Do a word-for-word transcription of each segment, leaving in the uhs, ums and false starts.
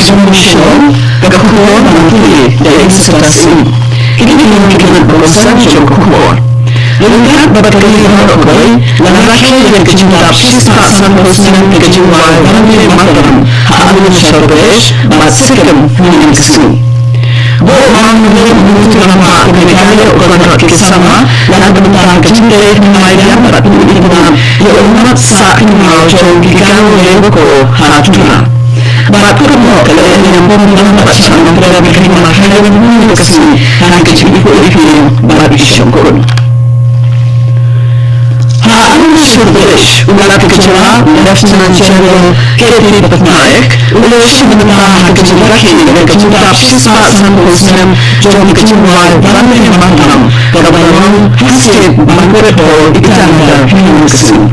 Jong ka Shillong, ka khubor ban pule da i Sata Sing. Kine ki long ki khubor ba kongsan jong ka khubor. Ryngkat bad ka ri baroh kawei, la rakhe ïa ka jingdap shispah sanphew snem ka jingwai Vande Mataram ha Arunachal Pradesh bad Sikkim hynnin ka sngi. Buh mang u Myntri Rangbah ka Meghalaya u Conrad K Sangma la da bynta ka jingtei thymmai biang bad pynïaid itynnad ïa u mat sah kynmaw jong ki Garo Labour Corps ha Tura. Bad kano ka leh niam pom bad shah nongtrei ka hima ha ka sngi ha ka jingïapoh ïapiem bad i shongkun. Ha Arunachal Pradesh, u Lat ka jylla, Lieutenant General K P Patnaik, u la shim bynta ha ka jingrakhe ïa ka jingdap shispah sanphew snem jong ka jingwai Vande Mataram, kaba la long ha State Banquet Hall, Itanagar, hynnin ka sngi.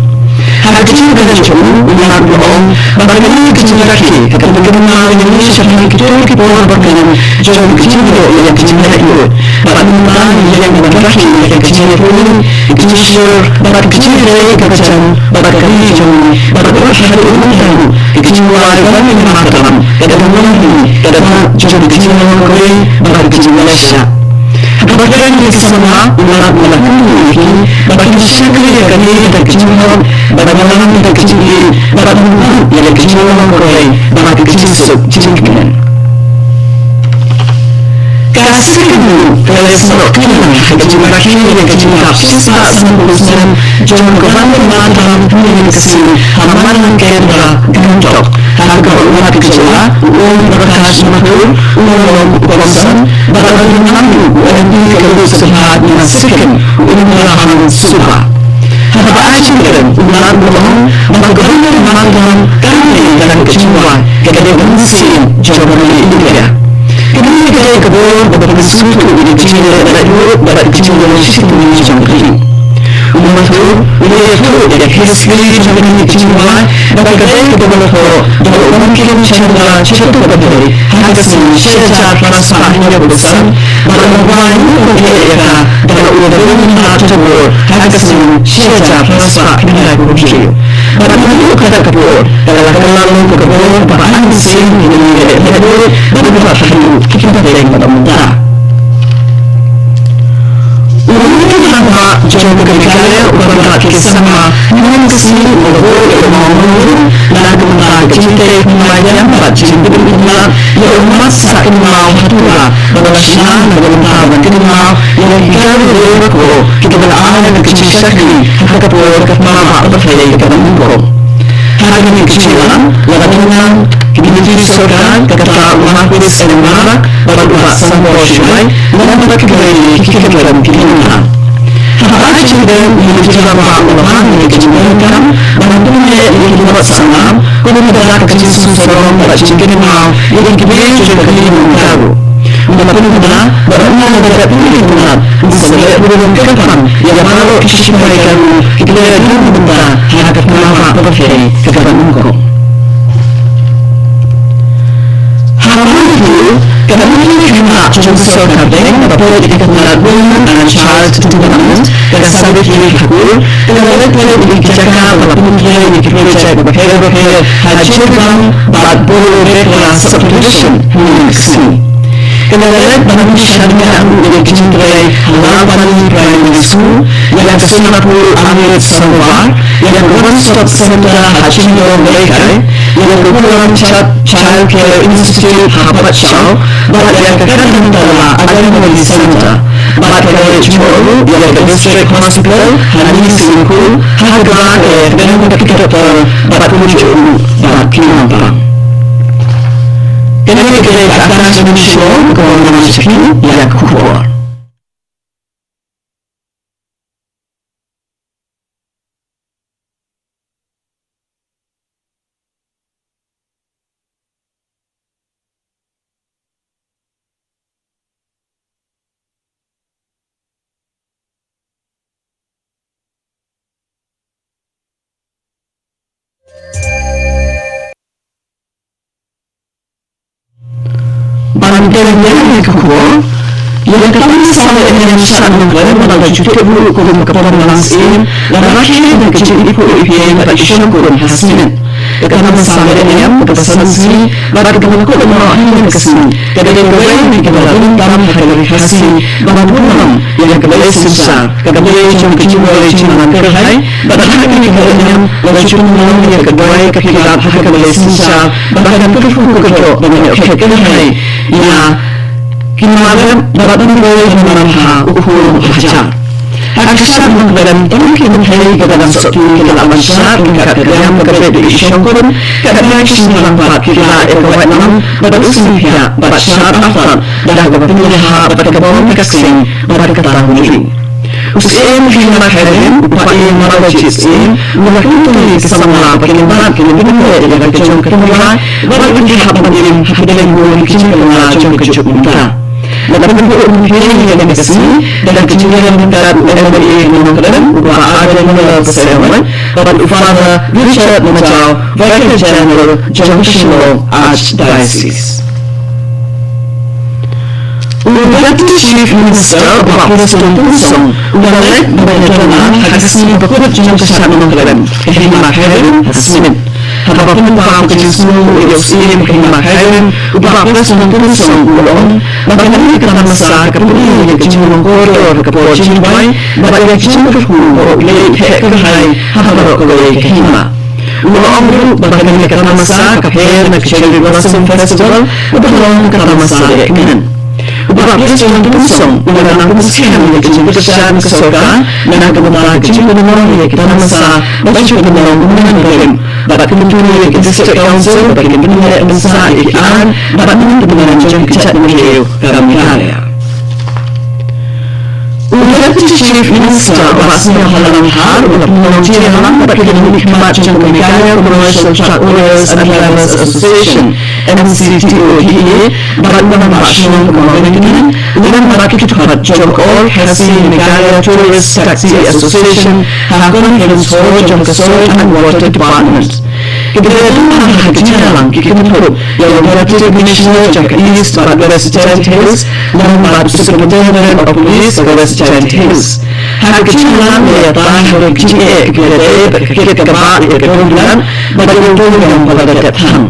Ha ka jingkren jong u, u Lat u la ong ba kane ka jingrakhe ka pynkynmaw ïa ngi shaphang kito ki por ba kynnoh jong ka jingïoh ïa ka jinglaitluid. Bad mynta ngi ïeng ban rakhe ïa ka jingïathuhlyng, ka jingshur bad ka jingrwai kaba jan bad ka ri jong ngi, bad ruh haduh mynta ruh ka jingwai Vande Mataram ka dang long hi ka dak jong ka jinglong kawei bad ka jinglong sha. Haba kren ïa ki samla, u Lat u la kyntu ïa ki ba kin shakri ïa kane da ka jinglong, bad ïalam da ka jingïeit, bad ïa ka jinglong kawei bad ka jingsuk jingkmen. Ka Sikkim ruh ka la ïasnoh kylliang ha ka jingrakhe ïa ka jingdap shispah sanphew snem jong ka Vande Mataram hynnin ka sngi ha Madan Kendra, Gangtok, ha kaba u Lat ka jylla, u Om Prakash Mathur, u la long u kongsan bad u la long u M P ka Lok Sabha na Sikkim, u Imrahang Suba. Haba ai jingkren, u Lat u la ong ba ka Vande Mataram kam dei tang ka jingwai, ka dei ka mynsiem jong ka ri India. Kane ka dei ka bor ba ka pynsngewthuh ïa ka jingleh laitluid bad ka jinglong shiteng jong ka ri. U Mathur u la ïathuh ïa ka history jong kane ka jingwai ba ka dei kaba la thoh da u Bankim Chandra Chattopadhyay ha ka snem shi hajar phra spah hynñiewphew san, bad la wai nongpynkhlaiñ ïa ka da u Rabindranath Tagore ha ka snem shi hajar phra spah khyndai phew hynriew. Bad naduh kata ka por ka la kylla long ka bor ba ai mynsiem ïa ka jingleh laitluid bad haduh ki kynthei bad mynta. U Myntri Rangbah jong ka Meghalaya u Conrad K Sangma hynnin ka sngi u la buh ïa u mawngmawng ruh na ka bynta ka jingtei thymmai biang bad jingpynïaid itynnad ïa u mat sah kynmaw ha Tura ba la shna na ka bynta ban kynmaw ïa ki Garo Labour Corps kiba la ai na ka jingshakri ha ka por ka thma bah pyrthei kaba nyngkong. Ha kane ka jingïalang la ka jingïalang ki myntri sorkar, kata u Marcuise M Marak bad u Bah Sambor Shuai, lem bad kiwei ki kynrem ki lyngkha. Haba ai jingkren, u Myntri Rangbah u la ban ïa ka jingdonkam ban pynleit ïa ki mat sah nam kum ka dak ka jingsngewsarong bad jingkynmaw ïa ki briew jong ka ri Garo. U la pynbna ba ynda la dep pynleit kumta, yn sa leh burom kyrpang ïa baroh ki shipai Garo kiba la ïadon bynta ha ka thma bah pyrthei kaba nyngkong. Ha Manipur, ka myntri khynnah jong ka sorkar pdeng ba peit ïa ka tnat Women and Child Development, ka Savitri Thakur, ka la leit peit ïa ki jaka ba la pyntrei ïa ki project bapher bapher ha Jiribam bad Borobekla Subdivision hynnin ka sngi. Ka la leit ban ïashaniah ruh ïa ka jingtrei ha Lalpani Primary School, ïa ka Sonapur Amrit Sarovar, ïa ka One Stop Center ha Shillong Leikai, ïa ka Purandchand Child Care Institute ha Patshau, bad ïa ka Kadantala Anganwadi Center, bad ka la leit jngoh ruh ïa ka District Hospital ha Nyisynkul, ha kaba ka la ïakren bad ki doktor bad kumjuh ruh bad ki nongpang. Kane ka dei ka Akashvani Shillong, ka wanrah sha phi ïa ka khubor. Ban pynïaid ïa ka khubor, ïa ka tarik saw snem November ba la ju tip ruh kum ka por Nongsyiem, la rakhe da ka jingïapoh ïapiem bad ïashongkun ha Smit. Ka tamasa lehniam kaba san sngi bad kaba la kut noh ha kane ka sngi ka dei kawei na kiba la ring tam ha ka Ri Khasi ban pynlong ïa ka blei synshar, ka blei jong ka jingduwai jingman kyrhai. Bad ha kane ka lehniam la ju pynlong ïa ka duwai ka pyrkhat ha ka blei synshar bad ka kyrkhu ka doh ban ïoh khet kyrhai ïa ki nongïalam bad ban duwai ban manbha u khun u hajar. Ha ka shad Nongkrem, tang ki kynthei kiba dang sopti ki la ban shad ryngkat ka riam kaba beit da i shongkun, katba ki shnong pat ki la ïa ka wait nam bad u sngewthuh bad shad artat da kaba pynlehah bad ka bom ka seng bad ka tang ri. U Syiem Hima Khyllung, u Bah Marwejit Syiem, u la kyntu ïa ki samla ba kin bat kin pynlong ïa ka jong ka tynrai bad kin hap ban im hapdeng ki jingpynlong jong ka juk mynta. La pynkup ïa ka sngi da ka jingïalam ryngkat u M L A ka Nongkrem u Bah Ardent Miller Basaiawmoit bad u Father Richard Majaw, Vicar General jong ka Shillong Archdiocese. U Deputy Chief Minister u Bah Prestone Tynsong u la leit ban ïadon ha ka sngi bakut jong ka shad Nongkrem ka Hima Khyllung ha Smit. Haba pynpaw ka jingsngew ïa u Syiem ka Hima Khyllung, u Bah Prestone Tynsong u la ong ba kane ka tamasa ka pyni ïa ka jinglong kordor ha ka por jingduwai bad ïa ka jingkyrkhu ba U Blei un khet kyrhai ha baroh kawei ka hima. U la ong ruh ba kane ka tamasa ka pher na ka Cherry Blossom Festival kaba long ka tamasa lehkmen. U Bah Prestone Tynsong u la nang pynskhem ïa ka jingkyrshan ka sorkar na ka bynta ka jingpynlong ïa ka tamasa ba ju pynlong kumne barim bad kyntu ïa ka District Council ba kin pynleh pynsah ïa ki aiñ bad ïa ki bynta jong ka jaitbynriew ka Meghalaya. U Deputy Chief Minister u Bah Sniawbhalang Dhar u la pynlong jingïalang bad ki nongmihkhmat jong ka Meghalaya Commercial Truck Owners and Drivers Association, M C T O D A, bad u Rangbah Shnong ka Mawryngkneng lem bad ki dkhot jong ka All Khasi Meghalaya Tourist Taxi Association ha Conference Hall jong ka Soil and Water Department. Ki dei ban ha ka jingïalang ki kynthup ïa u Deputy Commissioner jong ka East bad West Jaintia Hills, lem bad u Superintendent of Police ka West Jaintia Hills. Ha ka jingïalang la ïatai halor ki jingeh kiba ïadei bad ka kit ka bah ïa ka dewbilat bad ïa u dewïong ba la dep thang.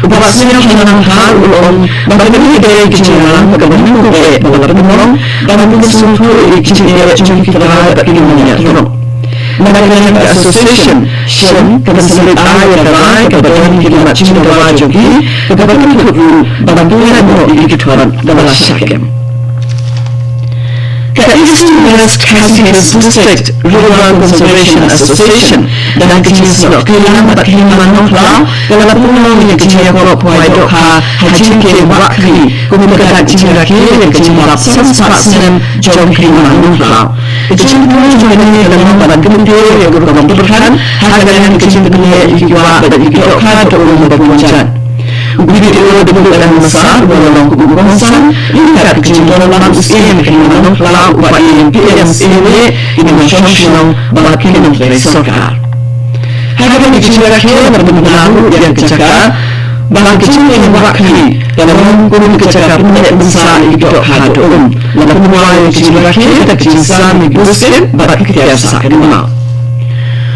U Bah Sniawbhalang Dhar u la ong ba kane ka dei ka jingïalang kaba nyngkong eh ba la pynlong ban pynsngewthuh ïa ki jingeh jong ki trai bad ki nongñiah drok. Na ka liang ka association, shen ka ban sa leit ai ïa ka rai kaba don ki mat jingdawa jong ki, kaba kynthup ruh ban pynlait noh ïa ki dkhot ba la shah kem. Ka Eastern West Khasi Hills District Rural Conservation Association, da ka jingsnoh kylliang bad ka hima Nongkhlaw, ka la pynlong ïa ka jingïakop khwai dohkha ha Jingkieng Wahkhri kum ka dak jingrakhe ïa ka jinglap san spah snem jong ka hima Nongkhlaw. Ka jingthmu jong kane ka long ban kyntiew ïa ka rukom pyrkhat ha ka liang ka jingpynleh ïa ki wah bad ïa ki dohkha dohum ba bun jait. U B D O Dkhullen Massah u la long kum u kongsan ryngkat ka jingdon lang u Syiem ka hima Nongkhlaw, u Bah Ïing P M, Syiem Leh, ki nongshong shnong bad ki nongtrei sorkar. Ha kane ka jingrakhe la pynbna ruh ïa ka jaka ba ka Jingkieng Wahkhri ka long kum ka jaka pynleh pynsah ïa ki dohkha dohum. La pynwai ïa ka jingrakhe da ka jingsam ïa ki buskit bad ki tiar sah kynmaw.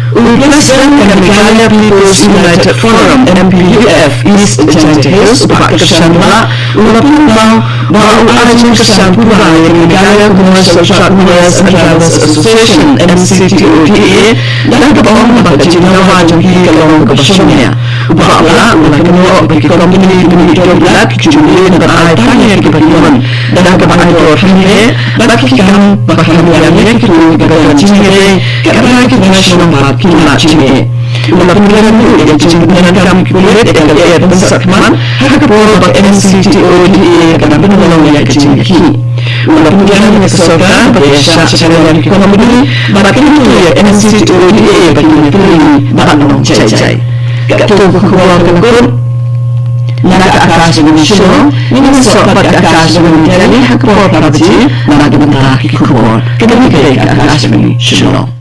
U President ka Meghalaya People's United Forum, M P U F, East Jaintia Hills, u Bah Kyrshan Lah, u la pynpaw ba u ai jingkyrshan pura ïa ka Meghalaya Commercial Truck Owners and Drivers Association, M C T O D A, da kaba ong ba ka jingdawa jong ki ka long kaba shongnia. U Bah Lah u la kynnoh ba ki kompani pynïoh dewbilat ki ju leh ban ai tang ïa kiba ki mon, da kaba ai dor hangne bad ki kam ba kham ïa kito kiba don jingïadei, katba ki nongshong bad ki nonglah jingeh. U la pynrem ruh ïa ka jingpyndonkam ki pulit ïa ka lyer pynsakhmat ha ka por ba M C T O D A ka dang pynlong ïa ka jingïakhih. U la pynrem ïa ka sorkar ba ïa shah shalor ïa ki kompani bad kyntu ïa M C T O D A ba kin ïatrei bad long jai jai. Katto ka khubor ka la kut na ka Akashvani Shillong. Ngin ïasoh bad ka Akashvani Delhi ha ka por phra baje na ka bynta ki khubor. Kane ka dei ka Akashvani Shillong.